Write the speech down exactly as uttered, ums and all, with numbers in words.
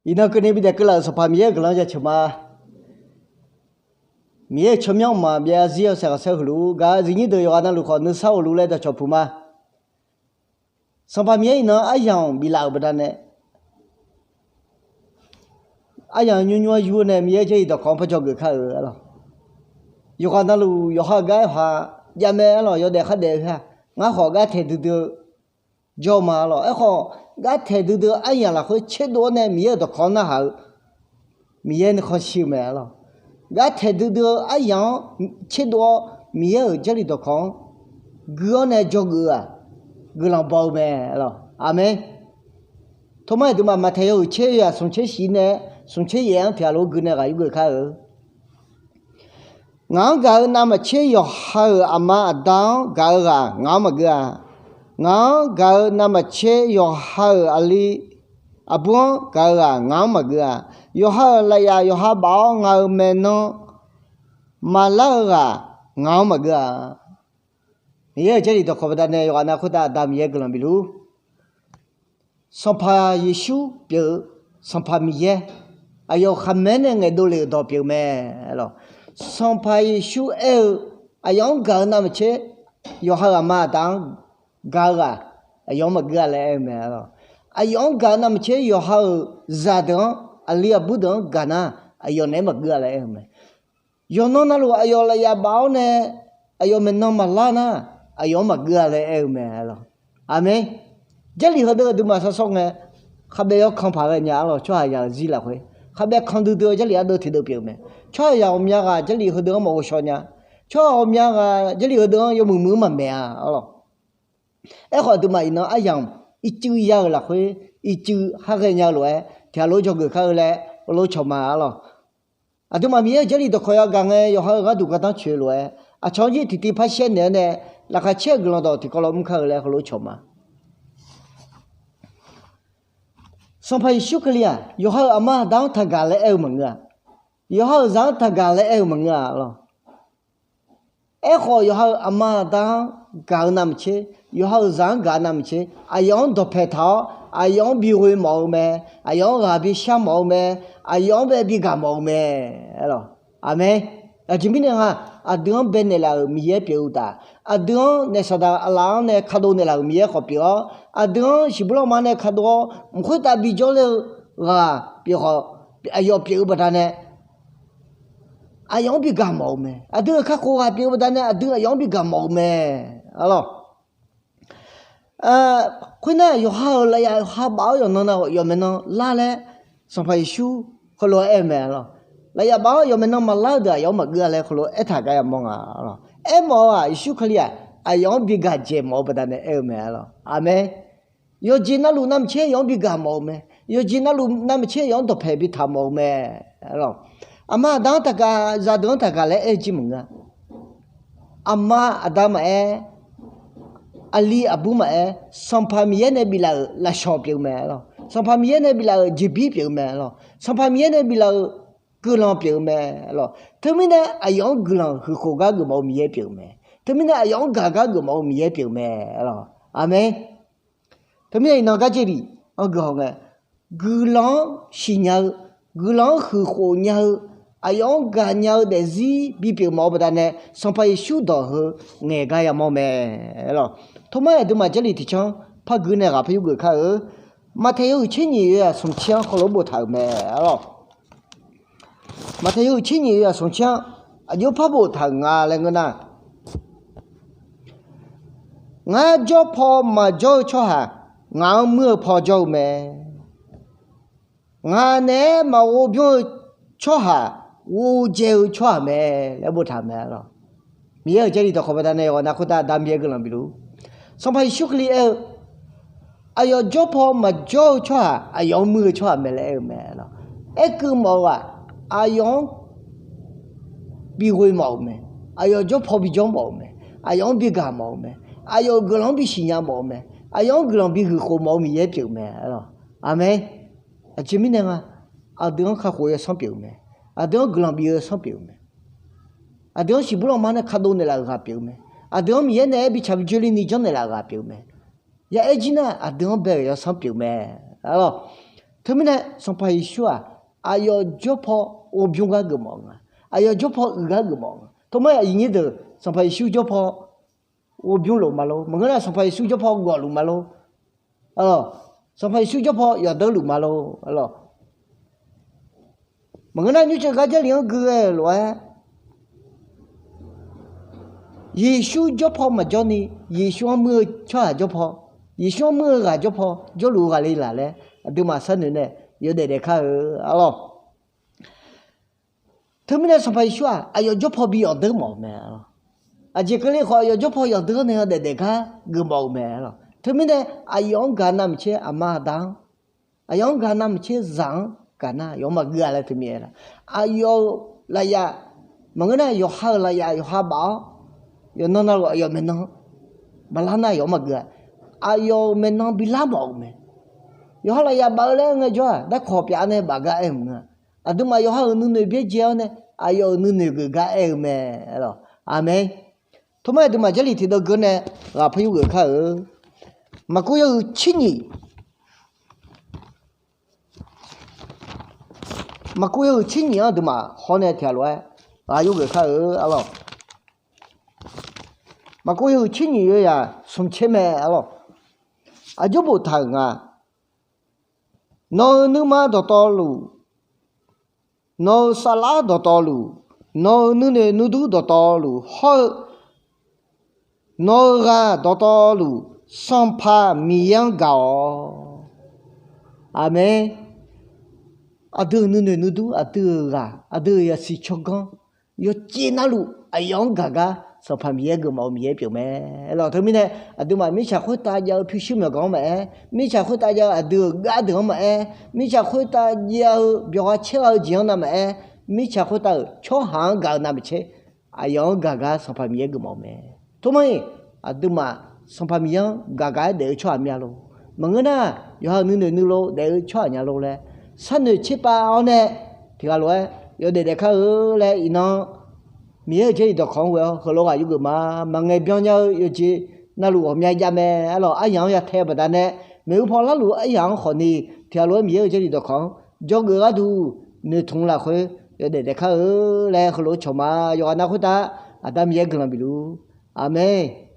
Iqnan keuvni bidaef keuvlaf-euq Sanqpaq Miqyaer-euq guiqlanq jaceuq ma. Miqyaer-euq tsawrmyanr mqmaq byav zarzir yawshaef khanqsaer huiq luf-ur gaq-eu aqyuif nyir deuq yawqghaq navluf khawf nuisar ghofluf laer dawqcawq puq ma. Sanqpaq Miqyaer iqnan aryamq biflaf-euq baqdanae, aryamq nymr nymr-anr yur-eu nae Miqyaer Jarlif dawqkawq-anr par dzawgeuf kar-euq arlawq. Yawqghaq navluf yawqha-euq gar yawqha javmae arlawq, yawdaef khardaef-eu her-aq, ngar khawf gar taeq duidui-eu jawr ma arlawq. Aerkhawf, gar taeq duidui-eu aryamq lafkhoer tserdov-awr nae Miqyaer-euq dawqkawq-anr narhaq-eu Miqyaer nuikhanr shir-eu mae arlawq. Gar taeq duidui-eu aryamq-anr tserdov-awr Miqyaer-euq Jarlif dawqkawq-anr gui-awr nae dzawgeuf-eu-aq, guiqlanq baw-eu mae arlawq. Aqmeq. Tormar aqduimaf Maqtaeq yawhuiq tser yaq smq tser shif nae smq tser yaef-anr tiq ghaq lof gui nae ghaq yur geuf kar-eu. Ngaq-anr gaq-eu navmaqtser yawqha-euq aqma aqda-anr gaq-eu ghaq ngaq-anr maqgeur-a. Ngaq-anr gaq-eu navmaqtser yawqha-euq aqli aqbur-anr gaq-eu ghaq ngaq-anr maqgeur-a. Yawqha-euq lafyaf yawqha baf-awr nga-eu maeqnan maqlar-eu ghaq ngaq-anr maqgeur-a. Miqyaer-euq Jarlif dawqkawq baqdanae yawqghaq nav khoertav Aqda Miqyaer guiqlanq bif luf-ur. Sanqpaq Yeqsur pyeuf-eu Sanqpaq Miqyaer, aqyawf khaqmae nae ngaeqdov lef-euq dawq pyeuf-eu mae. Sanqpaq Yeqsur aer-eu, aqyawf-anr gaq-eu navmaqtser yawqha-euq aqma aqda-anr gaq-eu ghaq aqyawf-anr maqgeur-a laer aer-eu mae. Aqyawf-anr gaq-eu navmaqtser yawqha-euq zaqdeuq-anr, aqli aqbur deuq-anr gaq nar, aqyawf naeq-aer maqgeur-a laer aer-eu mae. Yawqnan navluf aqyawf lafyaf baf-awr nae aqyawf maeqnan maqlar nar, aqyawf-anr maqgeur-a laer aer-eu mae arlawq. Aqmeq. Jarlif heudeuv aqduimaf sawrsawr ngae, khabaev yawkan paq ghae nya arlawq. Tsawrhaqzaq-euq zir lafkhoer khabaev kan duidui-eu Jarlif ardeuv tiqdeuv pyeuf-eu mae. Tsawrhaqzaq ghawqmya ghaq Jarlif heudeuv-anr maqghovshaw nya. Tsawrhaq ghawqmya ghaq Jarlif heudeuv-anr yawmuiq muiq-anr maqmaeq-a arlawq. Aerkhawf aqduimaf iqnan aryamq ircuiv ya-euq lafkhoer ircuiv ha ghae nya-eu lof-aer tiq ghaq lof dzawgeuf kar-eu laer heulof cawq ma arlawq. Aqduimaf Miqyaer-euq Jarlif dawqkawq yagaq ngae yawqha-euq gharduq gardanr tsoeq-eu lof-aer aqcawq-anr jir tiqtiv par shaer naeq-awr nae laqkhaq caer-eu guiqlanq dawq tiqkawv lawr mr kar-eu laer heulof cawq ma. Sanqpaq Yeqsur Kali-aq yawqha-euq aqma aqda-anr taqgaq laer aer-eu maqngeur-a. Yawqha-euq zaq-anr taqgaq laer aer-eu maqngeur-a arlawq. Aerkhawf yawqha-euq aqma aqda-anr gaq-eu navmaqtser, yawqha-euq zaq-anr gaq-eu navmaqtser aqyawf-anr dawqpae taq-awr aqyawf-anr bighoe mawf-eu mae. Aqyawf-anr ghaq bishar mawf-eu mae. Aqyawf-anr bae bigaq mawf-eu mae. Aqmeq. Aqjeq mirnae nga, aqdui-anr bae naeqlaf-euq Miqyaer pyeuf-eu uqtaf, aqdui-anr naef Saqdaq aqlaf-anr nae kadov naeqlaf-euq Miqyaer khawf pyeuf-awr, aqdui-anr siqbur lanma nae kadov-awr mq khoertav bijawr ler-eu ghaq pyeuf khawf, aqyawf pyeuf-eu baqdanae aqyawf-anr bigaq mawf-eu mae. Aqdui-euq kakhof ghaq pyeuf-eu baqdanae aqdui aqyawf-anr bigaq mawf-eu mae arlawq. Khoernar yawqha-euq lafyaf yawqha baf-awr yawqnan na yawf maeqnan lar laer Sanqpaq Yeqsur heulof-aer aer-eu mae arlawq. Lafyaf baf-awr yawf maeqnan maqlar-eu deuq aqyawf-anr maqgeur-a laer heulof aertaq gar yamawr nga arlawq. Aermawf-eu-aq Yeqsur Kali-aq aqyawf-anr bigaq dzaeq mawf-eu baqdanae aer-eu mae arlawq. Aqmeq. Yawqjeq navluf navmaqtser aqyawf-anr bigaq mawf-eu mae. Yawqjeq navluf navmaqtser aqyawf-anr dawqpae bitaq mawf-eu mae arlawq. Aqma aqda-anr taqgaq, zaqdeuq-anr taqgaq laer aer-eu jir maqngeur-a. Aqma aqda maqaer, aqli aqbur maqaer, Sanqpaq Miqyaer nae biflaf-euq lafshawq pyeuf-eu mae arlawq. Sanqpaq Miqyaer nae biflaf-euq jeqbir pyeuf-eu mae arlawq. Sanqpaq Miqyaer nae biflaf-euq guiqlanq pyeuf-eu mae arlawq. Teumirnae aqyawf-anr guiqlanq huiqkhof gar geufmawf-eu Miqyaer pyeuf-eu mae. Teumirnae aqyawf-anr gaq gar geufmawf-eu Miqyaer pyeuf-eu mae arlawq. Aqmeq. Teumirnae iqnan gar Jarlif-anr guihaw ngae, guiqlanq-anr siqnya-eu, guiqlanq-anr huiqkhof nya-eu, aqyawf-anr gaqnya-eu daefzir bipyeuf mawf-eu baqdanae Sanqpaq Yeqsur dawq heu ngaeq gar yamawr mae arlawq. Tormar aqduimaf Jarlif tiqcanr par gui nae ghaq par yur geuf kar-eu. Maqtaeq yawhuiq tser nyiq yawzaq smq tser-anr heulof-aer boftaq-euq mae arlawq. Maqtaeq yawhuiq tser nyiq yawzaq smq tser-anr aqjox par boftaq-euq nga laer ngeur nar, ngar jawrpaw maqjawr-eu tsawrhaq ngaq-anr muir-eu paw jawr-eu mae. Ngaq naeq-aer maqghov bymr-eu tsawrhaq ghovjae-eu tsawrhaq mae laer boftaq-euq mae arlawq. Miqyaer-euq Jarlif dawqkawq baqdanae yawqghaq nav khoertav Aqda Miqyaer guiqlanq bif luf-ur. Sanqpaq Yeqsur Kali aer-eu, aqyawf jawrpaw maqjawr-eu tsawrhaq aqyawf-anr muir-eu tsawrhaq mae laer aer-eu mae arlawq. Aerkeuv mawf-eu-aq, aqyawf-anr bighoe mawf-euq mae. Aqyawf jawrpaw bijawr mawf-euq mae. Aqyawf-anr bigaq mawf-euq mae. Aqyawf-euq guiqlanq-anr bisiqnya mawf-eu mae. Aqyawf-anr guiqlanq bihuiq khof mawf-eu Miqyaer pyeuf-eu mae arlawq. Aqmeq. Aqjeq mirnae nga, aqdui-anr kakhof-eu yawsanr pyeuf-eu mae. Aqdui-anr guiqlanq bif-eu yawsanr pyeuf-eu mae. Aqdui-anr siqbur lanma nae kadov naeqlaf-euq ghaq pyeuf-eu mae. Aqdui-anr Miqyaer naeq-aer bitsaq bijoe ler ni janrnaeq laf-euq ghaq pyeuf-eu mae. Ya'aer jir nar aqdui-anr bae-euq yawsanr pyeuf-eu mae arlawq. Teumirnae Sanqpaq Yeqsur-aq, aqyawf jawrpaw ghawqbymr gar geufmawf-eu nga. Aqyawf jawrpaw uiq gar geufmawf-eu nga. Teumirnae aqyuif nyir deuq, Sanqpaq Yeqsur jawrpaw ghawqbymr luf ma lor. Maqngeur nar Sanqpaq Yeqsur jawrpaw ghawqluf ma lor. Sanqpaq Yeqsur jawrpaw yawqdeur luf ma lor. Maqngeur nar nymrceuv gar Jarlif-anr gui ghae-euq lof-aer, Yeqsur jawrpaw maqjawr ni, Yeqsur-anr muir-eu tsawrhaq jawrpaw, Yeqsur-anr muir-eu ghaq jawrpaw jawrluf-eu ghaqle laf laer aqduimaf sharnoeq nae yawdaef daef kar-eu arlawr. Teumirnae Sanqpaq Yeqsur-aq, aqyawf jawrpaw bi yawqdeur mawf-euq mae arlawr. Aqjeq keuvle khawf aqyawf jawrpaw yawqdeur-anr nae yawdaef daef gar geufmawf-euq mae arlawr. Teumirnae aqyawf-anr gaq navmaqtser aqma aqda-anr, aqyawf-anr gaq navmaqtser zaq-anr gaq nar yawf-anr maqgui-a laer teumirnae aer-a. Aqyawf-euq lafyaf, maqngeur nar yawqha-euq lafyaf yawqha baf-awr, yawqnan navluf aqyawf maeqnan maqlar nar yawf-anr maqgui-a. Aqyawf-euq maeqnan bi lar mawf-euq mae. Yawqha lafyaf baf-eu laer aer ngaejawr-aq, darkawq pyaf nae baf gar aer-eu maqngeur-a. Aqduimaf yawqha-euq nuinoeq byaerdzae-awr nae aqyawf-euq nuinoeq geuf gar aer-eu mae arlawr. Aqmeq. Teumirnae aqduimaf Jarlif tiqdeuv geur nae ghaq par yurgeuf kar-eu. Maqkuv yawhuiq tser nyiq, Maqkuv yawhuiq tser nyiq-anr aqduimaf hawr nae tiqghaq lof-aer ghaq yurgeuf kar-eu arlawr. Maqkuv yawhuiq tser nyiq yawzaq smq tser mae arlawr. Aqjox boftaq-euq nga. Nawq-euq nuima dawqtawvluf, nawq-euq saflar dawqtawvluf, nawq-euq nuinoeq nuidur dawqtawvluf hawr-eu nawq-euq ghaq dawqtawvluf Sanqpaq Miqyaer-anr gaq-awq. Aqmeq. Aqdui-euq nuinoeq nuidur, aqdui-euq ghaq, aqdui-euq yasiq tsawrganr yawcev navluf aqyawf-anr gaq gar Sanqpaq Miqyaer geufmawf-eu Miqyaer pyeuf mae. Lawq teumirnae aqduimaf mirtsaq khoertav jav-eu pyurshuir myawqganq-anr maqaer, mirtsaq khoertav jav-eu aqdui-euq gardeuq-anr maqaer, mirtsaq khoertav jav-eu byawqgha caergha-eu jeq-anr navmaqaer, mirtsaq khoertav-euq tsawrhaq-anr gaq-eu navmaqtser aqyawf-anr gaq gar Sanqpaq Miqyaer geufmawf-eu mae. Teumirnae aqduimaf Sanqpaq Miqyaer-anr gaq gaq-aer daef-eu tsawrhaq mya lor. Maqngeur nar yawqha-euq nuinoeq nuilov daef-eu tsawrhaq nya lor laer sharnoeq tserpav-awr nae tiqghaq lof-aer yawdaef daef kar-eu laer iqnan Miqyaer-euq Jarlif dawqkawq-anr ghoe-awr heulof ghaq yurgeuf ma. Maqngaeq byan nya-eu yawqjeq navluf ghawqmya jav mae. Arlawq aryaq-anr ya tae baqdanae maeqhu paw larluf aryaq-anr khawfni tiqghaq lof-aer Miqyaer-euq Jarlif dawqkawq-anr jawrgeuf gharduq noeqtmq lafkhoer yawdaef daef kar-eu laer heulof-aer cawq ma. Yawqghaq nav khoertav Aqda Miqyaer guiqlanq bifluf. Aqmeq.